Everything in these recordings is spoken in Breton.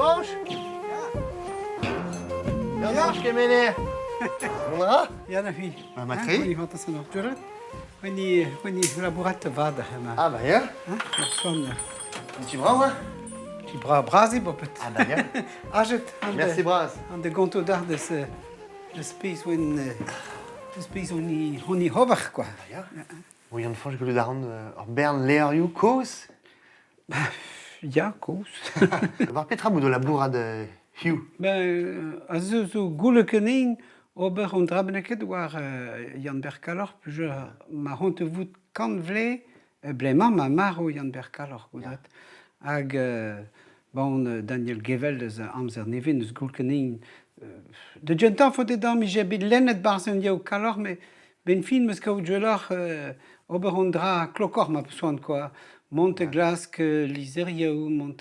Fañch Yann Fañch Kemener Mont a ra Ya, na fi. Ba, mat-tre. Honi c'hoant an orturet. Honi, honi labourat vat hemañ. Ah bah ya. Hein, ur son. Un ti brav, hein Ti bra bras eo bopet. Ah bah ya. Ajet. Merci bras. An de gonto d'ar deus deus pezh oen deus pezh honi honi ober quoi. Bah ya. Bon, Yann Fañch, gwelout a ran ur bern levrioù kozh. Ya, kozh. War petra bout o labourat hiziv? Ben, aze zo goulenn ganin ober un dra bennaket war Yann-Ber Kalloc'h peogwir ma c'hoant vout kant vloaz blez-mañ ma marv Yann-Ber Kalloc'h gouzout. Hag bon Daniel Gevel deus amzer nevez n'eus goulenn ganin da gentañ faote dezhañ 'mije bet lennet 'barzh an diaoul Kalloc'h met 'benn fin 'meus kaout gwelloc'h ober un dra klokoc'h ma peus c'hoant kwa. Mont da glask lizherioù, mont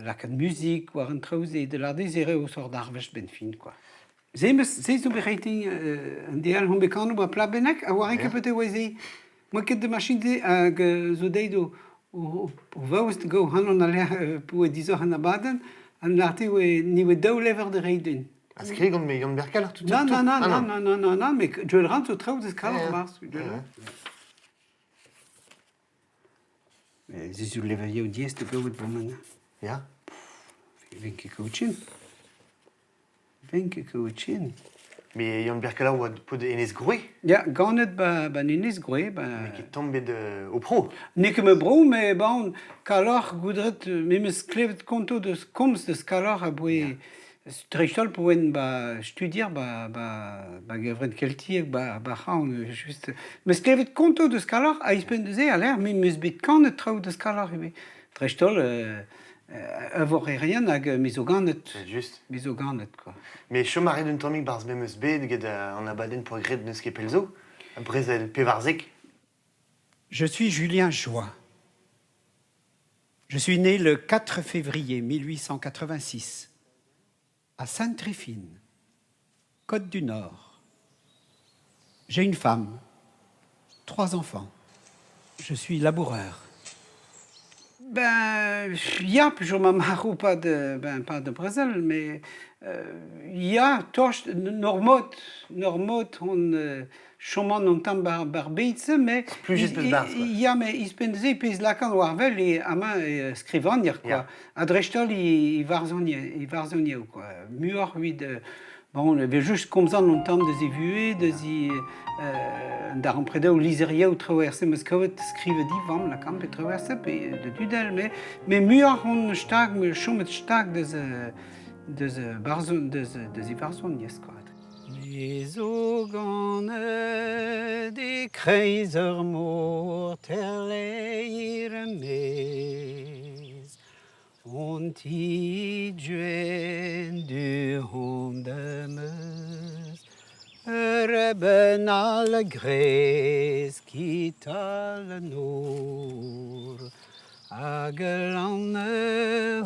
lakaat muzik war an traoù-se, da lâret dezhe eo sort arvest 'benn fin kwa. Se 'meus se zo bet reiñ din un deal on bet kanet 'ba plat bennak a oare ket petra e oa se. 'Moa ket da machin-se hag zo deuet o o vaouez da gaout ac'hanon al-lec'h p'oa disoc'h an abadenn ha lâret eo ni oa daou levr da reiñ din. Ha skriv gant me Yann Berkel tout Non, non, non, non, non, non, non, non, mais Joel Rand zo traoù deus kalz barzh. Se zo levrioù diaes da gaout bremañ. Ya. Vin ket kaout Vin ket kaout Mais Yann Berkala oa paotr Enez Groe? Ya, ganet ba, ba Enez Groe. Ba... N'eo ket tamm bet ho pro? N'eo ket ma bro, mais bon, Kaloc'h, goudret, me 'meus klevet konto deus komz deus Kaloc'h aboe Dreist-holl pa oan ba studier ba ba ba gevred keltiek ba ba c'haon just. 'Meus klevet kontoù deus Kaloc'h ha ouzhpenn da se a-lec'h me 'meus bet kanet traoù deus Kaloc'h ivez. Dreist-holl eñvorerien hag me zo ganet. Just. Me zo ganet quoi. Mais chom a ret un tammig 'barzh memes bed get an abadenn poa graet n'eus ket pell zo, brezel 14. Je suis Julien Joie. Je suis né le 4 février 1886 à Sainte-Tryphine, Côte-du-Nord. J'ai une femme, trois enfants. Je suis laboureur. Ben, ya, peogwir ma marv pas de, ben, pas de brezel, mais ya, tost, n'ur mod, n'ur mod on Chomant an tamm bar bed-se, mais Splujet peus barzh, quoi. Ya, mais ouzhpenn-se pezh lakaat war wel eo amañ eo skrivagner, quoi. Ha dreist-holl e varzhonier, e varzhonier, quoi. Muioc'h evit bon, evel-just komzan an tamm deus e vuhez, deus e an darempredoù lizherioù traoù er-se 'm eus kavet skrivet divamm lakaomp pe traoù er-se pe da dud all, mais mais muioc'h on stag, chomet stag deus deus barzhon deus deus e varzhoniezh, quoi. Me zo ganet e-kreiz ur mor terleir e-maez Hon ti gwenn du-hont demeus Ur eben all a gresk e-tal an nor Hag ul lann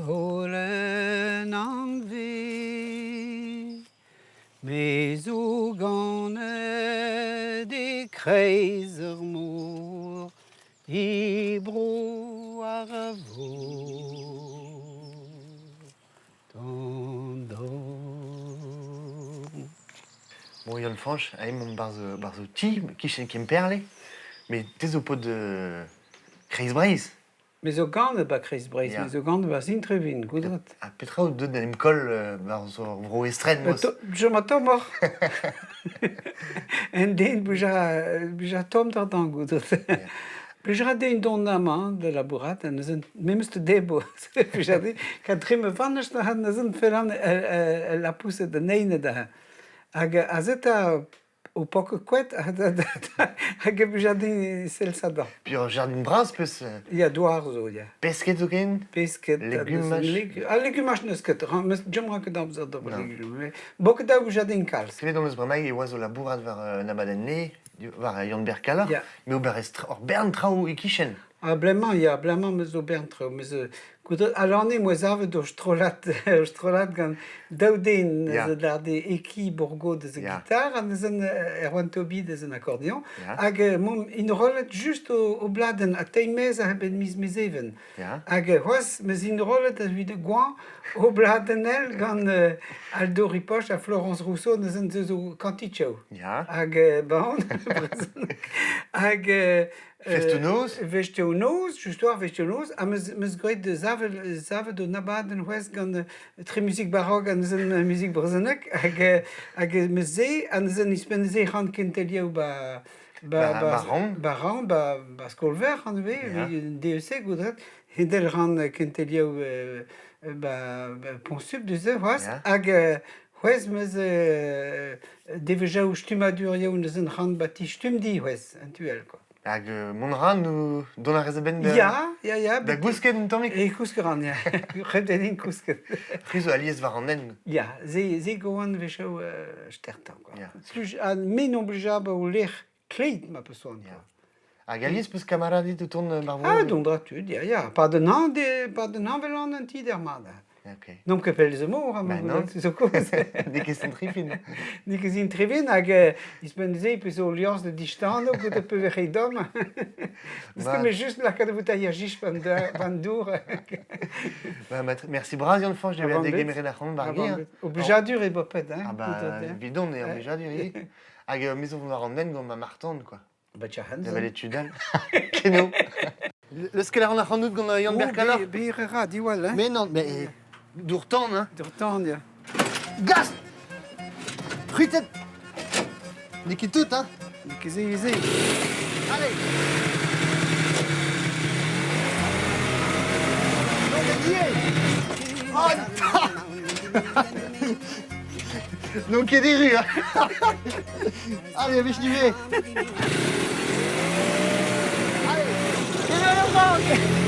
holen anvez Me zo ganet e-kreiz ar mor, e bro ar vor. Don, don. Bon, Yann Fañch, aet emaomp 'barzh 'barzh ho ti, 'kichen Kemperle, met te zo paotr Kreiz-Breizh. Me zo ganet 'ba Kreiz-Breizh, me zo ganet 'ba Sint-Trevin, gouzout. Ha petra out deuet d'en em koll 'barzh ur vro estren moz? Chom tommoc'h. Un den bezañ tomm d'an gouzout. Blij a ra din dont amañ da labourat ha neuze memes te debro. Blij a din kad dre ma vanaj neuze fellan el lapoused an eined hag aze 'ta Ho poket koad hag e blij din sell sada. Puis ur jardin bras peus Ya, douar zo, ya. Pesked zoken? Pesked. Legumaj? Al legumaj n'eus ket. Deomp ra ket amzer d'ober legumaj. Boket da jardin kalz. Klevet hon eus bremaik e oas o labourat war un abadenn-ne, war Yann-Ber Kalloc'h, mais ober ur bern traoù e-kichen. Ha bremañ ya, bremañ 'meus zo bern traoù. 'Meus goude alane 'moa savet ur strollad ur strollad gant daou den neuze da de Eki Bourgo deus ar gitar ha neuze Erwan Tobi deus an akordeon. Hag 'momp enrollet just o bladenn ha teir maez a-benn miz Mezheven. Hag c'hoazh 'meus enrollet evit goañv o bladenn ell gant Aldo Ripoche ha Florence Rousseau neuze deus o kantichoù. Hag bon, hag Festoù-noz? Festoù-noz, just war festoù-noz, ha 'meus graet savet un abadenn c'hoazh gant tre muzik barok ha neuze muzik brezhonek hag hag 'meus se ha neuze ouzhpenn se ran kentelioù ba ba ba Ran ba Ran ba ba skol-veur ivez evit DEC goudret hedel ran kentelioù ba Pont-Sub neuze c'hoazh hag c'hoazh 'meus devezhioù stummadurioù neuze ran ba ti Stumdi c'hoazh en tu all quoi. Hag mont a ran ou dont a rez a-benn da, Ya, ya, ya. da gousket un tammig? E kousk a ran, ya. Ret eo din kousket. C'hwi zo alies war an hent. Ya, se, se goan wechoù stertañ, quoi. Sluj, ha me n'on blija o lec'h kleit ma peus soan, quoi. Hag alies peus kamaraded o tont war Ah, dont dra tud, ya, ya. Pa d'un hañv, pa d'un hañv vel an ti der mat. Ok. N'omp ket pell eus mor, Bah non. zo kozh. N'eo ket Saint-Trifin. N'eo ket Saint-Trifin hag ouzhpenn-se peus o liorzh da distano goude pevereñ domm. Parce que me just lakaat voutailh jich ban dour. Bah, merci bras Yann-Fañch de degemeret ac'hanon war gêr. Oblijadur eo boped, hein. Ah bah, evidon eo oblijadur ivez. Hag me zo war an hent gant ma martan, quoi. Ba Da welet tud all. Keno. Leuskel a ran ac'hanout gant Yann Berkalor. Bir a ra, diwall, hein. Mais non, mais dour-tan, hein. Dour-tan, ya. Gast C'hwitet N'eo ket tout, hein. N'eo ket se, se. Allez Non, mais Oh, N'on ket erru, hein. Allez, a wech Allez,